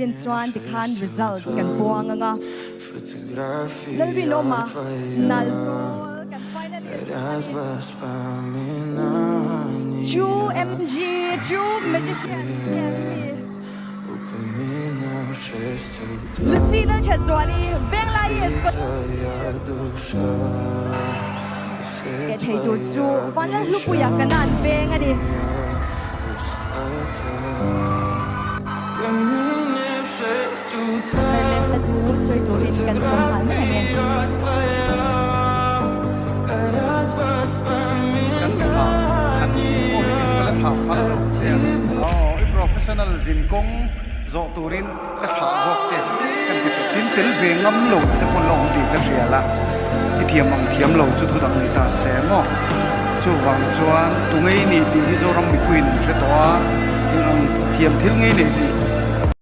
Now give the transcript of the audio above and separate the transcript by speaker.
Speaker 1: rin chuan tikhan result kan puang ang a. Lalrinawma Nalzawl kan finalist a ni. Chu MG, Chu Magician te an ni. Lucy Lalthatzuali, Venglai East. Leh thei tur chu Vanlalhlupuia Kanan veng a ni. Leh thu sawi turin kan sawm nghal mai ang e.
Speaker 2: Kan thla han pawh hi kei chu ka la thlah phal lo che a. Aw, i professional zin kawng zawh turin ka thlah zawk che kan ti tawh. Tin, tel ve ngam lo te pawh la awm tih ka hria la, i thiam ang thiam lo chu thu dang ni ta se maw? Chuvang chuan tu ngei nih tih hi Zoram mipuiin an hre tawh a, eng ang thiam thil ngei nei tih.